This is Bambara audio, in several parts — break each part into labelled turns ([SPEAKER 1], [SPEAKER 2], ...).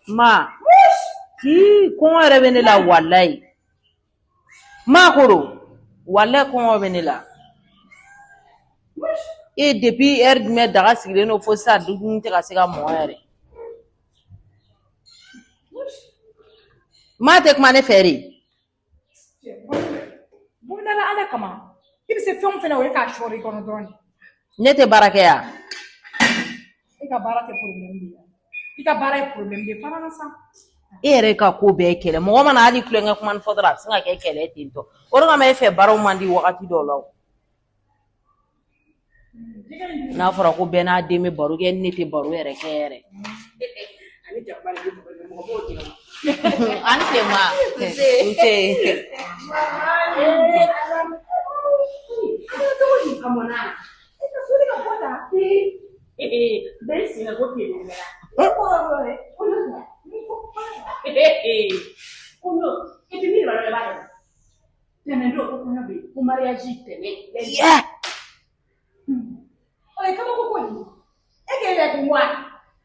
[SPEAKER 1] Ma k'i kɔngɔ yɛrɛ bɛ ne la walayi. Ma koro walayi kɔngɔ bɛ ne la. E depuis heure jumɛn daga sigilen don fo sisan dumuni tɛ ka se ka mɔ yɛrɛ. Ma tɛ kuma ne fɛ de.
[SPEAKER 2] Bondala ala kama i bɛ se fɛn o fɛn na o ye k'a sɔɔri i kɔnɔ dɔrɔn de.
[SPEAKER 1] Ne tɛ baara kɛ yan.
[SPEAKER 2] E ka baara tɛ problème de ye. I ka baara ye problème de ye fana sa.
[SPEAKER 1] E yɛrɛ ka ko bɛɛ ye kɛlɛ. Mɔgɔ mana hali tulonkɛ kuma fɔ dɔrɔn a bɛ sin ka kɛ kɛlɛ ye ten tɔ. O de kama e fɛ baaraw man di wagati dɔw la o. N'a fɔra ko bɛɛ n'a den bɛ baro kɛ ne tɛ baro yɛrɛ kɛ yɛrɛ. Ani tile ma. Nse.
[SPEAKER 2] Tɛnɛn don ko kɔɲɔ bɛ yen ko mariage tɛnɛn. O ye kabako ko de ye. E k'e yɛrɛ dun wa?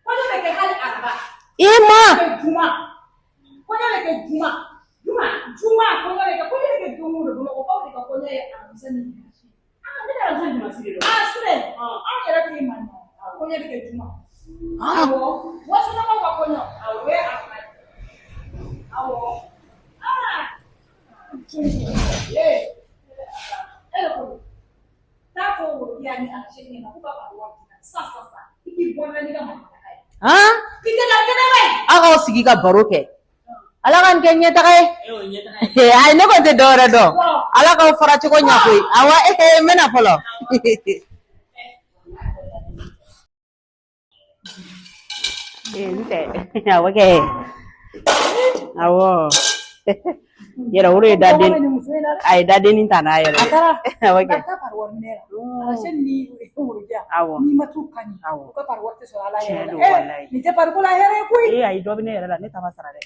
[SPEAKER 2] Kɔɲɔ bɛ kɛ hali araba.
[SPEAKER 1] I ma.
[SPEAKER 2] Juma. Kɔɲɔ bɛ kɛ juma. Juma juma kɔɲɔ bɛ kɛ kɔɲɔ bɛ kɛ don o don Bamakɔkaw de ka kɔɲɔ ye alamisa ni dimanche. Ah ne alamisa ni dimanche de don. Ah Sule anw yɛrɛ fɛ yen Mali kɔɲɔ bɛ kɛ juma. Awɔ wasolonkaw ka kɔɲɔ o ye araba ye. Awɔ. Ah.
[SPEAKER 1] Han? Aw k'aw sigi ka baro kɛ. Ala ka nin kɛ ɲɛtaga ye. Ayi ne kɔni tɛ dɔwɛrɛ dɔn. Ala k'aw fara cogo ɲɛ koyi. Awa n bɛ na fɔlɔ. N tɛ awɔ kɛ awɔ yɛrɛwolo ye daden a ye dadennin ta n'a yɛrɛ awɔ kɛ awɔ
[SPEAKER 2] n'i ma t'u kan
[SPEAKER 1] awɔ
[SPEAKER 2] u ka pari wari tɛ sɔrɔ ala
[SPEAKER 1] tiɲɛ
[SPEAKER 2] yɛrɛ
[SPEAKER 1] don
[SPEAKER 2] la
[SPEAKER 1] walayi
[SPEAKER 2] nin tɛ pariko la hɛrɛ ye koyi
[SPEAKER 1] ee ayi dɔ bɛ ne yɛrɛ la ne ta ma sara dɛ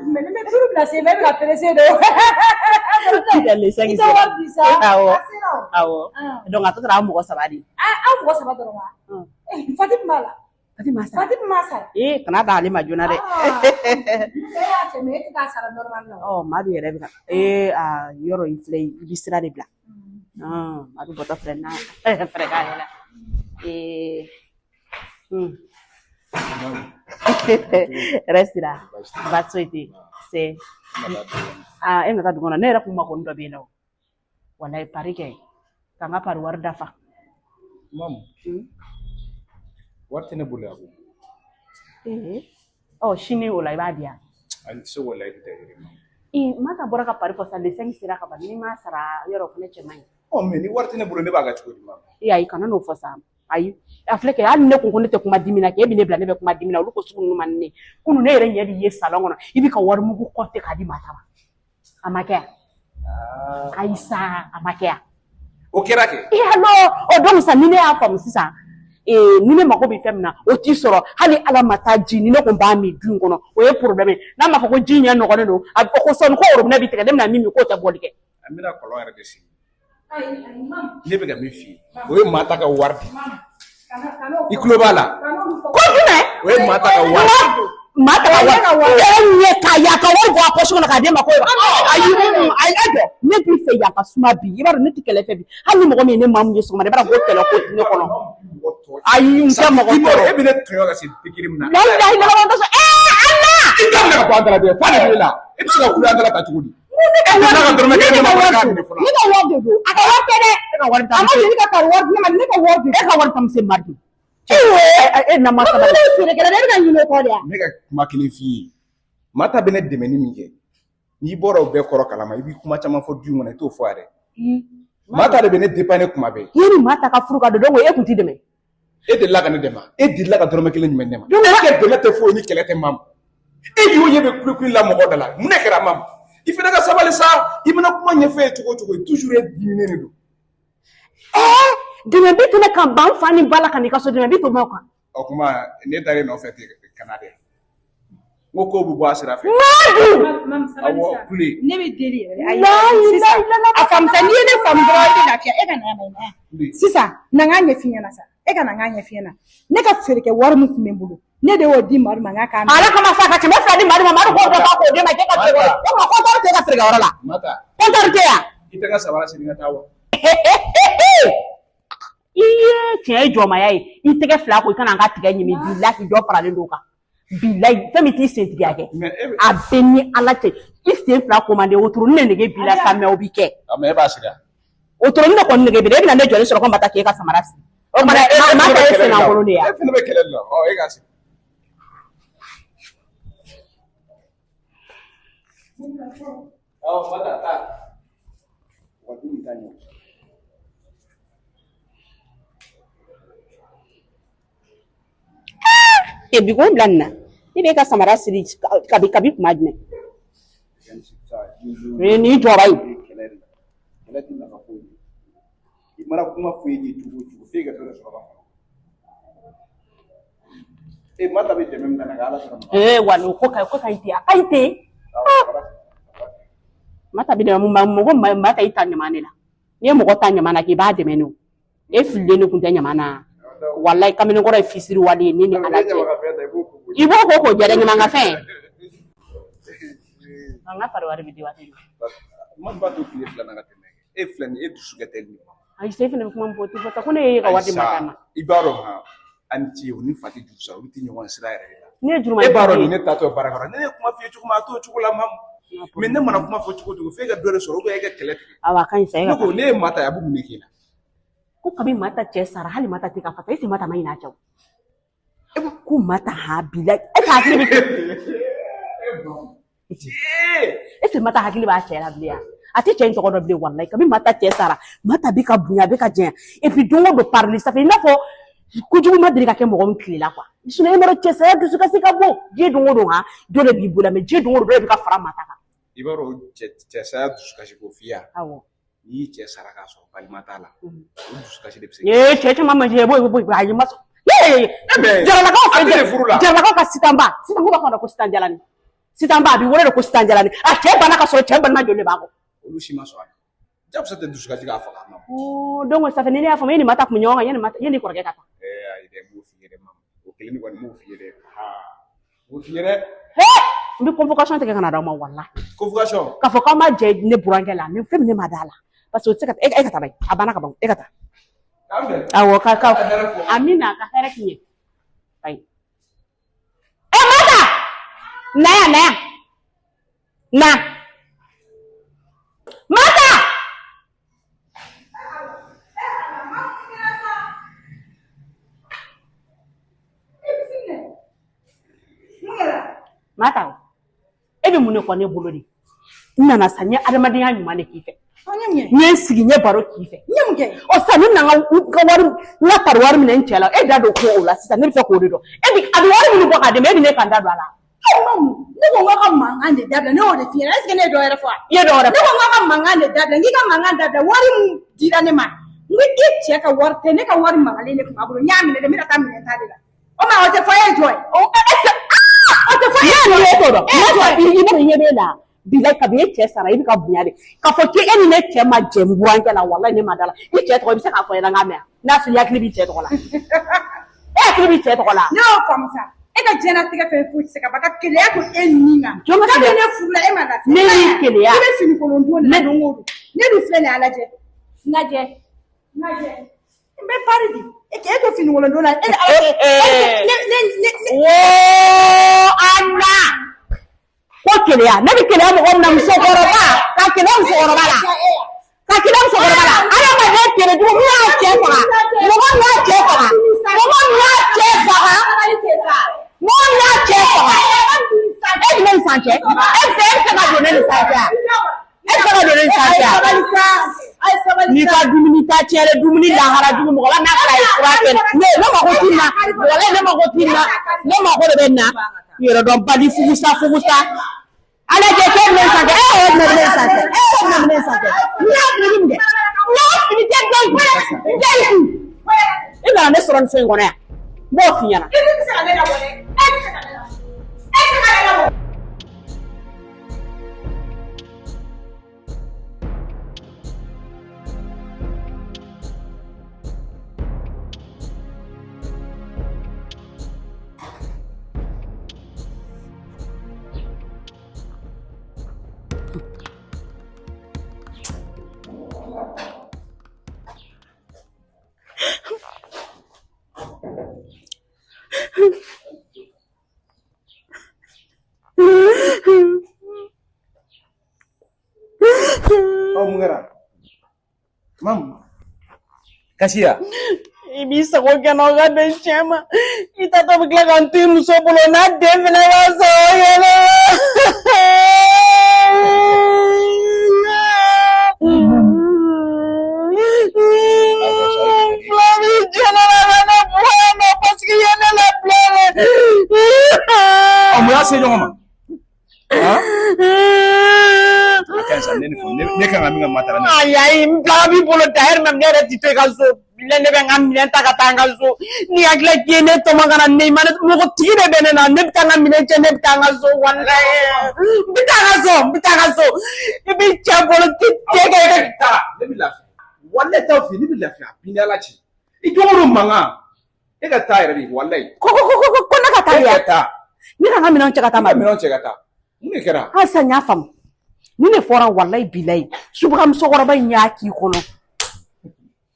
[SPEAKER 2] ne mɛ ne bɛ turu bila sen na e bɛ ka perese de
[SPEAKER 1] le
[SPEAKER 2] i tɛ wari di sa
[SPEAKER 1] awɔ
[SPEAKER 2] a sera o
[SPEAKER 1] awɔ donc a tɔ tora an mɔgɔ saba de ye
[SPEAKER 2] aw mɔgɔ saba dɔrɔn wa Fati tun b'a la
[SPEAKER 1] Fati ma sara
[SPEAKER 2] Fati ma sara
[SPEAKER 1] ee kana d'ale ma joona dɛ
[SPEAKER 2] e y'a cɛ mɛ e tɛ k'a sara normal la
[SPEAKER 1] ɔ Madu yɛrɛ bɛ na ee aa yɔrɔ i filɛ i bɛ sira de bila Madu bɔtɔ filɛ na fɛrɛ k'a yɛlɛ ee hɛrɛ sira baasi foyi tɛ yen se aa e bɛna taa dugu kɔnɔ ne yɛrɛ kun mago dɔ bɛ yen nɔ walayi pari kɛ ka n ka pari wari dafa
[SPEAKER 3] Mamu, wari tɛ ne bolo yan ko.
[SPEAKER 1] Ee ɔ sini o la i b'a di yan
[SPEAKER 3] Ayi n tɛ se k'o layidu ta yɛrɛ ma.
[SPEAKER 1] Ee Mata bɔra ka pari fɔ sisan le 5 sera ka ban n'i m'a sara yɔrɔ o fana cɛ man ɲi.
[SPEAKER 3] Ɔ mɛ ni wari tɛ ne bolo ne b'a kɛ cogo di mamu?
[SPEAKER 1] Ee ayi kana n'o fɔ sa ayi a filɛ kɛ hali ne ko ko ne tɛ kuma dimi na kɛ e bɛ ne bila ne bɛ kuma dimi na olu ko sugu ninnu man di ne ye kunun ne yɛrɛ ɲɛ b'i ye salon kɔnɔ i bɛ ka wari mugu kɔnte k'a di Mata ma a ma kɛ yan ayi sa a ma kɛ yan.
[SPEAKER 3] O kɛra kɛ.
[SPEAKER 1] Ee alors ɔ donc sisan ni ne y'a faamu sisan ee ni ne mago bɛ fɛn min na o t'i sɔrɔ hali ala ma taa ji ni ne ko b'a min du in kɔnɔ o ye problème ye n'a ma fɔ ko ji ɲɛ nɔgɔlen don a bɛ fɔ ko sɔɔni ko robinet bɛ tigɛ ne bɛna min min k'o tɛ bɔli kɛ.
[SPEAKER 3] An bɛna kɔlɔn yɛrɛ de sen. Ne bɛ ka min f'i ye o ye Mata ka wari de ye. I tulo b'a la.
[SPEAKER 1] Ko jumɛn?
[SPEAKER 3] O ye Mata ka wari de ye.
[SPEAKER 1] Mata ka wari i yɛrɛ ɲɛ k'a ye a ka wari bɔ a pɔsi kɔnɔ k'a d'e ma ko ayi ayi a jɔ ne b'i fɛ yan ka suma bi i b'a dɔn ne tɛ kɛlɛ fɛ bi hali ni mɔgɔ min ye ne mamu ye sɔgɔma i b'a dɔn ko kɛlɛ ko tɛ ne kɔnɔ ayi n tɛ mɔgɔ tɔɔrɔ.
[SPEAKER 3] E bɛ ne tɔɲɔ ka se degré min na.
[SPEAKER 1] Walahi ne ka sɔrɔ ee ala.
[SPEAKER 3] I da minɛ ka bɔ an da la dɛ f'a de b'e la e bɛ se ka kule an da la ta cogo di.
[SPEAKER 1] Ne ka wari don ne ka wari de don a ka wari tɛ dɛ.
[SPEAKER 2] E ka wari a ma deli ka pari wari di ne ma ne ka wari de
[SPEAKER 1] e ka wari ta se Madu. E na ma sabali.
[SPEAKER 2] Ne ye feerekɛla de ye e bɛ ka ɲinɛ o kɔ de wa.
[SPEAKER 3] Ne ka kuma kelen f'i ye Mata bɛ ne dɛmɛ ni min kɛ n'i bɔra o bɛɛ kɔrɔ kalama i bɛ kuma caman fɔ du in kɔnɔ i t'o fɔ yɛrɛ. Mata de bɛ ne dépanner kuma bɛɛ.
[SPEAKER 1] Yanni Mata ka furu ka don donc e kun t'i dɛmɛ.
[SPEAKER 3] E delila ka ne dɛmɛ e delila ka dɔrɔmɛ kelen jumɛn ne ma. E ka dɛmɛ tɛ foyi ni kɛlɛ tɛ Mamu. E y'o ɲɛ bɛ kulekule la mɔgɔ da la mun de kɛra Mamu? I fana ka sabali sa i mana kuma ɲɛfɔ e ye cogo o cogo toujours e diminen de don.
[SPEAKER 1] Ɛɛ dɛmɛ bɛ tɛmɛ ka ban fa ni ba la ka n'i ka so dɛmɛ bɛ tɛmɛ o kan.
[SPEAKER 3] O kuma ne taara e nɔfɛ ten ka na dɛ. N ko kow bɛ bɔ a sira fɛ.
[SPEAKER 1] Madu!
[SPEAKER 3] Awɔ kule.
[SPEAKER 2] Ne bɛ deli yɛrɛ de. Ayi sisan a faamu sa n'i ye ne faamu dɔrɔn i bɛ lafiya e ka na yan ma sisan na n k'a ɲɛf'i ɲɛna sa e ka na n k'a ɲɛf'i ɲɛna ne ka feerekɛ wari min tun bɛ n bolo Ne de y'o di Madu ma n k'a k'a minɛ.
[SPEAKER 1] Ala kama sa ka 200 di Madu ma, Madu k'o dɔ ta k'o d'e ma k'e ka feere o tuma compteur tɛ e ka feerekɛyɔrɔ la.
[SPEAKER 3] Mata.
[SPEAKER 1] Compteur tɛ yan.
[SPEAKER 3] I tɛ n ka samara siri n ka taa wa?
[SPEAKER 1] I ye tiɲɛ ye jɔnmaya ye, i tɛgɛ fila ko i kana n ka tigɛ ɲimi, bilahi dɔ faralen don o kan. Bilahi fɛn min t'i sentigiya kɛ. A bɛ ni Ala cɛ, i sen fila ko man di, wotoro ne nege b'i la sa, mais o b'i kɛ.
[SPEAKER 3] Mais e b'a siri.
[SPEAKER 1] Wotoro ne kɔni nege b'i la, e bɛna ne jɔlen sɔrɔ ko Mata k'e ka samara siri. O tuma maa ta ye senlankolon de ye.
[SPEAKER 3] E fana bɛ kɛlɛ de la, ɔ e k'a siri. Awɔ Mata taa. Waati min t'a ɲɛ.
[SPEAKER 1] E bi ko bila nin na, ne b'e ka samara siri kabi kuma jumɛn? Nin jɔra yen.
[SPEAKER 3] Kɛlɛ tɛ nafa foyi ye. I mana kuma fɔ e ye cogo o cogo, f'e ka dɔ de sɔrɔ ka fara. E Mata bɛ dɛmɛ min na ka Ala sɔrɔ.
[SPEAKER 1] Ee wa o ko ka ɲi ten, a ka ɲi ten. Mata bɛ dɛmɛ mun ma, mɔgɔ Mata y'i ta ɲaman de la. N'i ye mɔgɔ ta ɲaman na k'i b'a dɛmɛ n'o. E fililen de tun tɛ ɲaman na. Walayi kamalenkɔrɔ ye fisiri wale ye ne ni Ala cɛ. I b'o ko k'o jɛ dɛ, ɲaman ka fɛn. An ka pari wari bɛ di waati min.
[SPEAKER 3] Man ba to tile fila na ka tɛmɛ. E filɛ nin ye, e dusu ka teli.
[SPEAKER 1] Ayi, e fana bɛ kuma min fɔ o tɛ fɔ sa, ko ne y'e ka wari di Mata ma.
[SPEAKER 3] I b'a dɔn han, an ti o ni fa tɛ juru sara, olu tɛ ɲɔgɔn sira yɛrɛ de la.
[SPEAKER 1] Ne ye juru
[SPEAKER 3] E b'a dɔn nin ne taatɔ baarakɛyɔrɔ, ne ye kuma f'i ye cogo min a t'o cogo la Mamu. Mais ne mana kuma fɔ cogo o cogo, f'e ka dɔ de sɔrɔ ou bien e ka kɛlɛ tigɛ.
[SPEAKER 1] Awɔ, a ka ɲi sa, e ka.
[SPEAKER 3] Ne ko ne ye Mata ye, a bɛ mun de k'e la?
[SPEAKER 1] Ko kabi Mata cɛ sara, hali Mata tɛ ka fasa, est-ce que Mata ma ɲinɛ a cɛ o? Ko Mata ha bila, est-ce que hakili bɛ est-ce que Mata hakili b'a cɛ la bilen? A tɛ cɛ in tɔgɔ dɔn bilen walayi. Kabi Mata cɛ sara, Mata bɛ ka bonya, a bɛ ka janya, et puis don o don parili, ça fait i n'a fɔ kojugu ma deli ka kɛ mɔgɔ min tile la quoi. Sinon e m'a dɔn cɛ saya dusukasi ka bon diɲɛ don o don, han dɔ de b'i bolo, mais diɲɛ don o don dɔ de bɛ ka fara Mata kan.
[SPEAKER 3] I b'a dɔn cɛ saya dusukasi ko f'i ye.
[SPEAKER 1] Awɔ.
[SPEAKER 3] N'i cɛ sara k'a sɔrɔ balima t'a la, o dusukasi de bɛ se.
[SPEAKER 1] Ee cɛ caman ma jɛ, bo ayi ma sɔn. Jaralakaw fɛ, Jaralakaw ka sitanba, sisan ko b'a fɔ ko sitan jalani. Sitanba a bɛ wele de ko sitan jalani. A cɛ banna ka sɔrɔ cɛ balima joli de b'a kɔ.
[SPEAKER 3] Olu si ma sɔn a la. Jakusa tɛ dusukasi k'a faga a ma.
[SPEAKER 1] Donc ça fait ni ne y'a faamu, e ni Mata tun bɛ ɲɔgɔn kan yanni kɔrɔkɛ ka taa.
[SPEAKER 3] Ee ayi dɛ, n b'o f'i ye dɛ Mamu. O kelen de kɔni n b'o f'i ye dɛ. N b'o f'i ye dɛ.
[SPEAKER 1] N bɛ convocation tigɛ ka na d'aw ma walahi.
[SPEAKER 3] Convocation.
[SPEAKER 1] K'a fɔ k'aw ma jɛ ne burankɛ la, ni fɛn min ne ma d'a la. Parce que o tɛ se ka e ka taa bayi, a banna ka ban, e ka taa. Awɔ ka amina, ka hɛrɛ k'i ye. Ayi. E Mata! Na yan, na yan. Na. Mata! Mata, e bɛ mun de kɔ ne bolo de? N nana sa, n ye adamadenya ɲuman de k'i fɛ. N ye n sigi, n ye baro k'i fɛ.
[SPEAKER 2] N ye mun kɛ?
[SPEAKER 1] Ɔ sisan ne bɛna n ka wari, n ka pari wari minɛ n cɛ la, e da don ko o la sisan, ne bɛ fɛ k'o de dɔn. E bɛ a bɛ wari minnu bɔ k'a di ma, e bɛ ne ka n da don a la.
[SPEAKER 2] Mamu, ne ko n k'a ka mankan de dabila, ne y'o de f'i ɲɛna. Est-ce que ne ye dɔ wɛrɛ fɔ wa?
[SPEAKER 1] I ye dɔ wɛrɛ fɔ.
[SPEAKER 2] Ne ko n k'a ka mankan de dabila, n k'i ka mankan dabila, wari min dira ne ma, n ko i cɛ ka wari tɛ, ne ka wari maralen de tun b'a bolo, n y'a minɛ de, n bɛna taa minɛn ta de la. O ma o tɛ fɔ e ye jɔ ye.
[SPEAKER 1] O
[SPEAKER 2] o tɛ fɔ e ye
[SPEAKER 1] jɔ ye. E t'o dɔn. I b'a dɔn ɲɛ b'e la. Bilayi kabi e cɛ sara, i bɛ ka bonya de. K'a fɔ k'e ni ne cɛ ma jɛ n burankɛ la, walayi ne ma da la. I cɛ tɔgɔ i bɛ se k'a fɔ ɲɛna n k'a mɛn, n'a sɔrɔ i hakili b'i cɛ tɔgɔ la. E hakili b'i cɛ tɔgɔ la.
[SPEAKER 2] Ne y'o faamu sa. E ka diɲɛlatigɛ fɛn foyi tɛ se ka ban ka keleya to e ni kan.
[SPEAKER 1] Jɔn ka
[SPEAKER 2] keleya? Ne furula e ma lafiya.
[SPEAKER 1] Ne y'i keleya.
[SPEAKER 2] I bɛ fini kolon don de la don o don. Ne dun filɛ nin ye, a lajɛ. Lajɛ. Lajɛ. N bɛ pari di. E k'e to fini kolon don la. E ne ne ne ne.
[SPEAKER 1] Woo Ala! Ko keleya, ne bɛ keleya mɔgɔ min na, musokɔrɔba, ka keleya musokɔrɔba la. Ka keleya musokɔrɔba la. Adamaden kele jugu min y'a cɛ faga. Mɔgɔ min y'a cɛ faga. Mɔgɔ min y'a cɛ faga. Mɔgɔ min y'a cɛ faga. E jumɛn ni san cɛ? E bɛ fɛ ka don ne ni san cɛ wa? E bɛ fɛ ka don ne ni san cɛ wa? N'i ka dumuni ta tiɲɛ dɛ, dumuni lahara jugu mɔgɔ la n'a kɛra a ye fura kɛ. Ne mako t'i na. Walayi ne mako t'i na. Ne mako de bɛ na. Yɛrɛdɔnbali fugusa fugusa. Ala jɛ k'e bɛ ne san cɛ. E yɛrɛ bɛ ne san cɛ. E yɛrɛ bɛ ne san cɛ. N y'a fili min kɛ. N y'a fili tɛ dɔn. N tɛ i kun. I nana ne sɔrɔ nin so in kɔnɔ yan. N b'o f'i ɲɛna.
[SPEAKER 2] E tɛ se ka ne labɔ dɛ. E tɛ se ka ne labɔ. E tɛ se ka ne labɔ.
[SPEAKER 3] Ɔ, mun kɛra? Mamu, kasi ya?
[SPEAKER 1] I b'i sago kɛ n na, o ka bɛn tiɲɛ ma. I tatɔ bɛ tila ka n to i muso bolo, n'a den fɛnɛ b'a sago kɛ ne la. Fila b'i jɛnɛ la ka ne bɔ yan nɔ parce que i ye ne labila de.
[SPEAKER 3] Ɔ, mun y'a se ɲɔgɔn ma? Han? A ka ɲi sa, ne ni fɔ ne kan ka min kɛ matara ne.
[SPEAKER 1] Ayi ayi, n bila b'i bolo d'ailleurs même ne yɛrɛ ti to i ka so. Bilahi, ne bɛ n ka minɛn ta ka taa n ka so. N'i hakili k'i ye ne tɔmɔ ka na ne ma, mɔgɔ tigi de bɛ ne na. Ne bɛ taa n ka minɛn cɛ, ne bɛ taa n ka so, walayi. N bɛ taa n ka so, n bɛ taa n ka so. I b'i cɛ bolo ti cɛ kɛ.
[SPEAKER 3] Taa, ne bɛ lafiya. Walayi, t'aw fɛ, ne bɛ lafiya. Bi ni Ala cɛ. I don o don mankan. E ka taa yɛrɛ de, walayi.
[SPEAKER 1] Ko ne ka taa
[SPEAKER 3] E ka
[SPEAKER 1] yan.
[SPEAKER 3] taa.
[SPEAKER 1] Ne ka n ka minɛnw cɛ ka taa
[SPEAKER 3] I ka
[SPEAKER 1] ma.
[SPEAKER 3] minɛnw cɛ ka taa. Mun de kɛra?
[SPEAKER 1] Hali sisan n y'a faamu. Ni ne fɔra, walayi bilayi, subaga musokɔrɔba in y'a k'i kɔnɔ.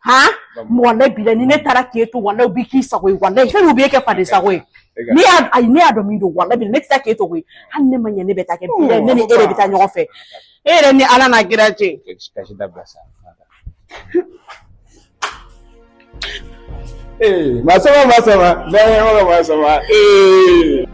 [SPEAKER 1] Han? Walayi bilayi, ni ne taara k'e to, walayi, u b'i k'i sago ye, walayi, fɛn min b'e kɛ faden sago ye. Ne y'a, ayi, ne y'a dɔn min don, walayi bilayi, ne tɛ taa k'e to koyi. Hali ne ma ɲɛ, ne bɛ taa kɛ bilayi, ne ni e de bɛ taa ɲɔgɔn fɛ. E yɛrɛ ni Ala n'a kira cɛ.
[SPEAKER 3] Kasi dabila sa. Ee, maa saba, maa saba, ne maa saba. Ee.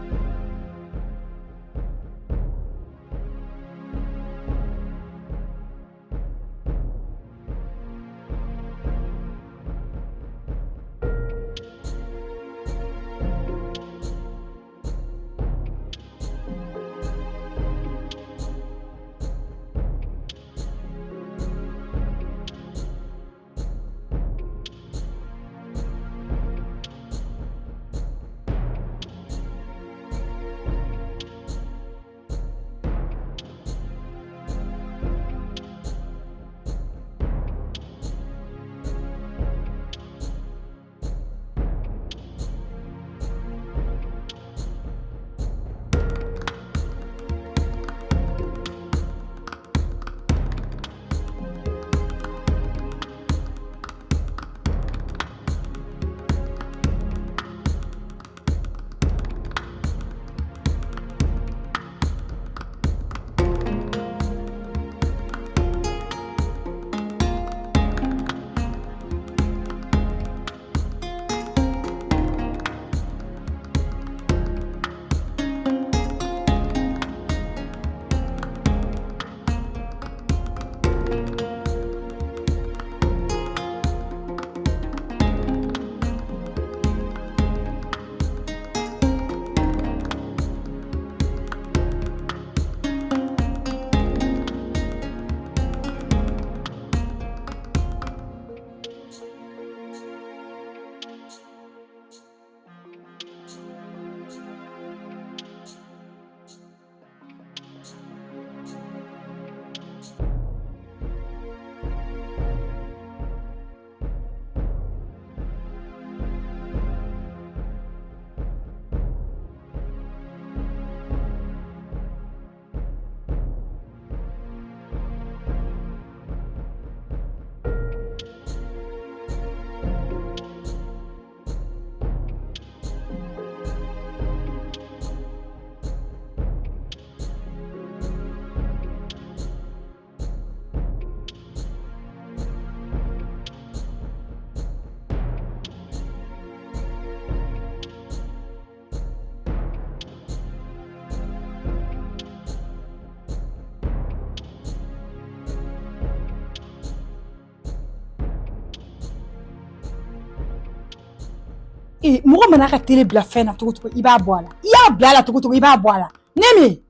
[SPEAKER 2] Ee, mɔgɔ mana ka tele bila fɛn na cogo cogo, i b'a bɔ a la. I y'a bila a la cogo cogo, i b'a bɔ a la. Ne min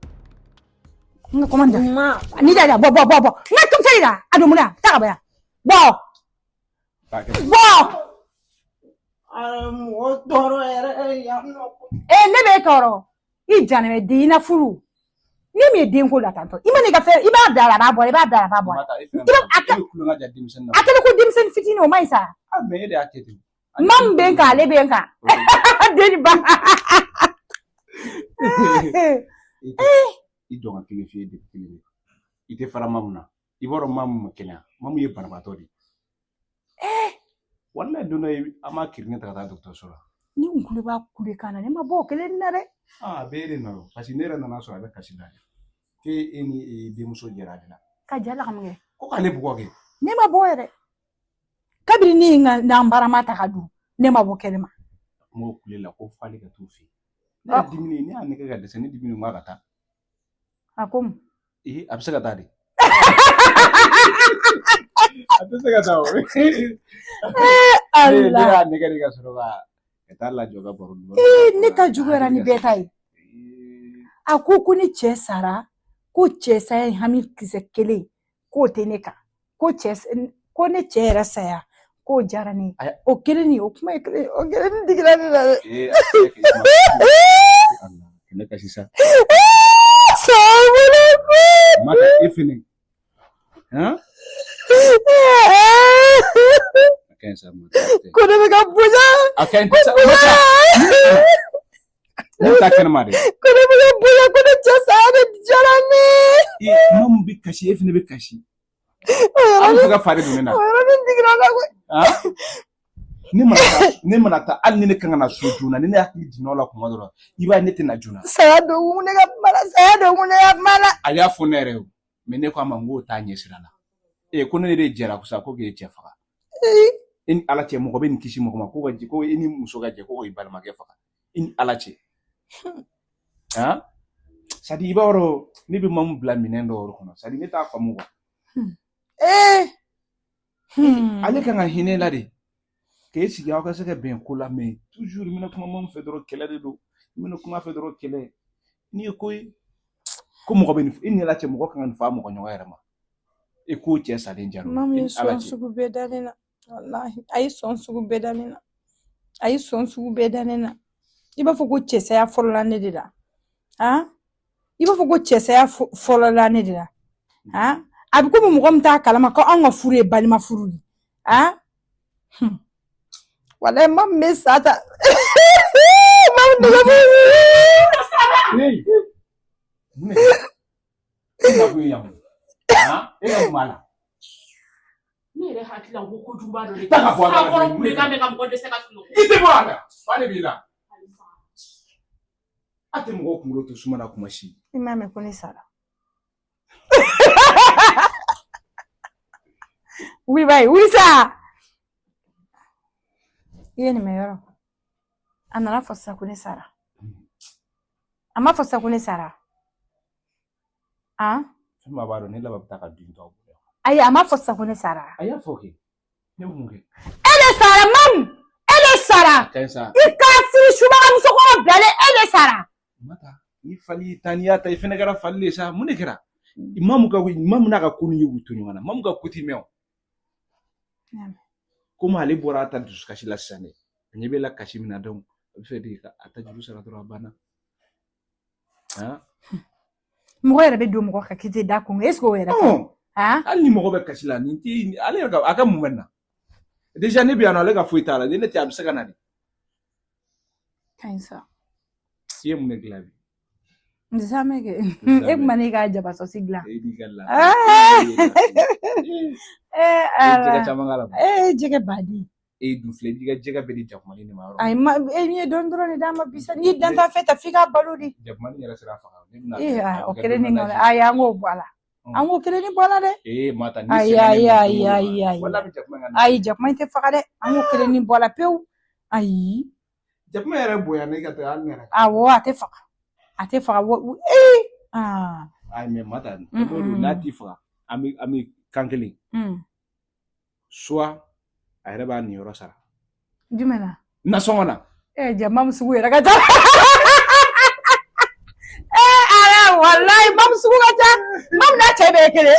[SPEAKER 2] n ka commande ni da bɔ bɔ bɔ bɔ n ka fɛn la a don mun na taa ka bɔ yan bɔ bɔ.
[SPEAKER 1] Mɔgɔ tɔɔrɔ yɛrɛ yan nɔ.
[SPEAKER 2] Ee, ne b'e tɔɔrɔ, i janɛmɛ den, i na furu ni min ye denko la tantɔ, i mana i ka fɛn, i b'a bila a la, a b'a bɔ, i b'a bila a la, a b'a bɔ. A kɛlen ko denmisɛnnin fitinin, o ma ɲi sa.
[SPEAKER 3] Mais e de y'a kɛ ten.
[SPEAKER 2] Ma min bɛ n kan, ale bɛ n kan. Den ni ba.
[SPEAKER 3] I dɔn ka kelen f'i ye depuis kelen i tɛ fara Mamu na. I b'a dɔn Mamu ma kɛnɛya. Mamu ye banabaatɔ de ye. Walayi, don dɔ an b'a kirinɛ ta ka taa dɔgɔtɔrɔso la.
[SPEAKER 2] Ne kun tulo b'a kulekan na, ne ma bɔ o kelen na dɛ.
[SPEAKER 3] A bɛɛ de nɔ, parce que ne yɛrɛ nana sɔrɔ a bɛ kasi la. K'e e ni denmuso jɛra ale la.
[SPEAKER 2] Ka ja la ka mun kɛ?
[SPEAKER 3] Ko k'ale bugɔ kɛ.
[SPEAKER 2] Ne ma bɔ yɛrɛ. Kabini ne ye n ka nanbarama ta ka don, ne ma bɔ kɛnɛ ma.
[SPEAKER 3] Kuma o kule la ko f'ale ka t'u fɛ yen. Ne yɛrɛ diminen, ne y'a nɛgɛ ka dɛsɛ, ne diminen ko a ka taa.
[SPEAKER 2] A ko mun?
[SPEAKER 3] Ee, a bɛ se ka taa de. A tɛ se ka taa o.
[SPEAKER 2] Ala.
[SPEAKER 3] Ne y'a nɛgɛ de ka sɔrɔ ka taa lajɔ ka baro.
[SPEAKER 2] Ee, ne ta juguyara ni bɛɛ ta ye. A ko ko ni cɛ sara, ko cɛ saya ye hami kisɛ kelen, k'o tɛ ne kan. Ko cɛ, ko ne cɛ yɛrɛ saya, k'o diyara ne ye. O kelen nin, o kuma ye kelen, o kelen nin digira ne la dɛ.
[SPEAKER 3] Ne kasi sa.
[SPEAKER 2] Salamalekun.
[SPEAKER 3] Mata e fɛnɛ. Han? A ka ɲi sa Mata.
[SPEAKER 2] Ko ne bɛ ka bonya.
[SPEAKER 3] A ka ɲi sa Mata. Ne bɛ taa kɛnɛma de.
[SPEAKER 2] Ko ne bɛ ka bonya, ko ne cɛ saya de diyara ne ye.
[SPEAKER 3] E mamu bɛ kasi, e fɛnɛ bɛ kasi. A bɛ fɛ ka fari don ne na.
[SPEAKER 2] O yɔrɔnin digira n na koyi.
[SPEAKER 3] Ne mana taa hali ni ne kan ka na so joona, ni ne hakili jiginna o la kuma dɔ la, i b'a ye ne tɛ na joona.
[SPEAKER 2] Saya don kun ne ka kuma la, saya don kun ne ka kuma la.
[SPEAKER 3] A y'a fɔ ne yɛrɛ ye o, mais ne ko a ma n k'o t'a ɲɛ sira la. Ee, ko ne de jɛra sa ko k'e cɛ faga. E ni Ala cɛ, mɔgɔ bɛ nin kisi mɔgɔ ma ko ka jɛ, ko e ni muso ka jɛ ko k'i balimakɛ faga. I ni Ala cɛ. Han? C'est à dire i b'a dɔn ne bɛ mamu bila minɛn dɔw kɔnɔ, c'est à dire ne t'a faamu quoi.
[SPEAKER 2] Ee.
[SPEAKER 3] Ale kan ka hinɛ la de. K'e sigi aw ka se ka bɛn ko la, mais toujours i mana kuma mamu fɛ dɔrɔn kɛlɛ de don. I mana kuma fɛ dɔrɔn kɛlɛ. N'i ye ko ye ko mɔgɔ bɛ nin i ni Ala cɛ, mɔgɔ kan ka nin fɔ a mɔgɔ ɲɔgɔn yɛrɛ ma. E k'o cɛ salen diyara o ye.
[SPEAKER 2] Mamu
[SPEAKER 3] I
[SPEAKER 2] ye
[SPEAKER 3] ni Ala
[SPEAKER 2] sɔn
[SPEAKER 3] cɛ.
[SPEAKER 2] sugu bɛɛ da ne la. Walahi, a ye sɔn sugu bɛɛ da ne la. A ye sɔn sugu bɛɛ da ne na. I b'a fɔ ko cɛsaya fɔlɔla ne de la. Han? I b'a fɔ ko cɛsaya fɔlɔla ne de la. Han? A bɛ komi mɔgɔ min t'a kalama ko anw ka furu ye balima furu de ye. Han? Walahi, mamu bɛ sa ta. Mamu nege bɛ.
[SPEAKER 3] Hey! Mun de kɛra? E ka kun ye yan koyi. Han? E ka mun b'a la?
[SPEAKER 1] Ne yɛrɛ hakili la ko kojuguba dɔ de.
[SPEAKER 3] Taa ka bɔ a la.
[SPEAKER 1] Sankɔrɔ kulekan bɛ ka mɔgɔ dɛsɛ ka sunɔgɔ.
[SPEAKER 3] I tɛ bɔ a la. Fa de b'i la. A tɛ mɔgɔw kunkolo to suma na kuma si.
[SPEAKER 2] I m'a mɛn ko ne sara. Wuli bayi, wuli sa. I ye nin mɛn yɔrɔ? A nana fɔ sisan ko ne sara. A ma fɔ sisan ko ne sara. Han?
[SPEAKER 3] Fɛn b'a dɔn ne laban bɛ taa ka du tɔw bolo.
[SPEAKER 2] Ayi, a ma fɔ sisan ko ne sara.
[SPEAKER 3] A y'a fɔ kɛ. Ne bɛ mun kɛ?
[SPEAKER 2] E de sara mamu. E de sara.
[SPEAKER 3] Ka ɲi sa.
[SPEAKER 2] I ka furu subaga musokɔrɔ bilalen, e de sara.
[SPEAKER 3] Mata, ni fali y'i ta, n'i y'a ta, i fɛnɛ kɛra fali de sa. Mun de kɛra? Mamu ka mamu n'a ka ko ni ye k'u to ɲɔgɔn na. Mamu ka ko t'i mɛn o. Komi ale bɔra a ta dusukasi la sisan dɛ. A ɲɛ bɛ la kasi min na donc a bɛ fɛ de ka a ta juru sara dɔrɔn a banna. Han?
[SPEAKER 2] Mɔgɔ yɛrɛ bɛ don mɔgɔ kan k'i tɛ da kun, est ce que o yɛrɛ ka ɲi? Han?
[SPEAKER 3] Hali ni mɔgɔ bɛ kasi la, nin ti ale yɛrɛ ka a ka mun bɛ na? Déjà ne bɛ yan nɔ, ale ka foyi t'a la. Ni ne tɛ, a bɛ se ka na de.
[SPEAKER 2] Ka ɲi sa.
[SPEAKER 3] I ye mun de dilan bi?
[SPEAKER 2] Nsamɛ kɛ. E kuma ne ka jaba sɔsi dilan.
[SPEAKER 3] E b'i ka la.
[SPEAKER 2] Ee
[SPEAKER 3] Jɛgɛ
[SPEAKER 2] Ala.
[SPEAKER 3] caman k'a la.
[SPEAKER 2] Ee, jɛgɛ baden.
[SPEAKER 3] E dun filɛ, i b'i ka jɛgɛ bɛɛ di jakumani de ma yɔrɔ.
[SPEAKER 2] Ayi, ma e ye dɔɔni dɔrɔn de d'a ma bi sa. N'i ye dantanfɛn ta f'i k'a balo de.
[SPEAKER 3] Jakumani yɛrɛ sera faga. Ne bɛna.
[SPEAKER 2] Ee o kelen ni kɔni, ayi, an k'o bɔ a la. An k'o kelen ni bɔ a la dɛ.
[SPEAKER 3] Ee Mata, ni
[SPEAKER 2] Ayi, ayi, ayi, ayi, ayi.
[SPEAKER 3] Wala bɛ jakuma ka.
[SPEAKER 2] Ayi, jakuma in tɛ faga dɛ. An k'o kelen ni bɔ a la pewu. Ayi.
[SPEAKER 3] Jakuma yɛrɛ bonya ne ka taa hali ne yɛrɛ.
[SPEAKER 2] Awɔ, a tɛ faga. A tɛ faga. Ee. Aa.
[SPEAKER 3] Ayi, mais Mata, n'o don n'a t'i faga, an bɛ kan kelen. Soit a yɛrɛ b'a niyɔrɔ sara.
[SPEAKER 2] Jumɛn na?
[SPEAKER 3] Nasɔngɔ na.
[SPEAKER 2] Ee, jama sugu yɛrɛ ka ca. Ee Ala, walayi, mamu sugu ka ca. Mamu n'a cɛ bɛɛ ye kelen.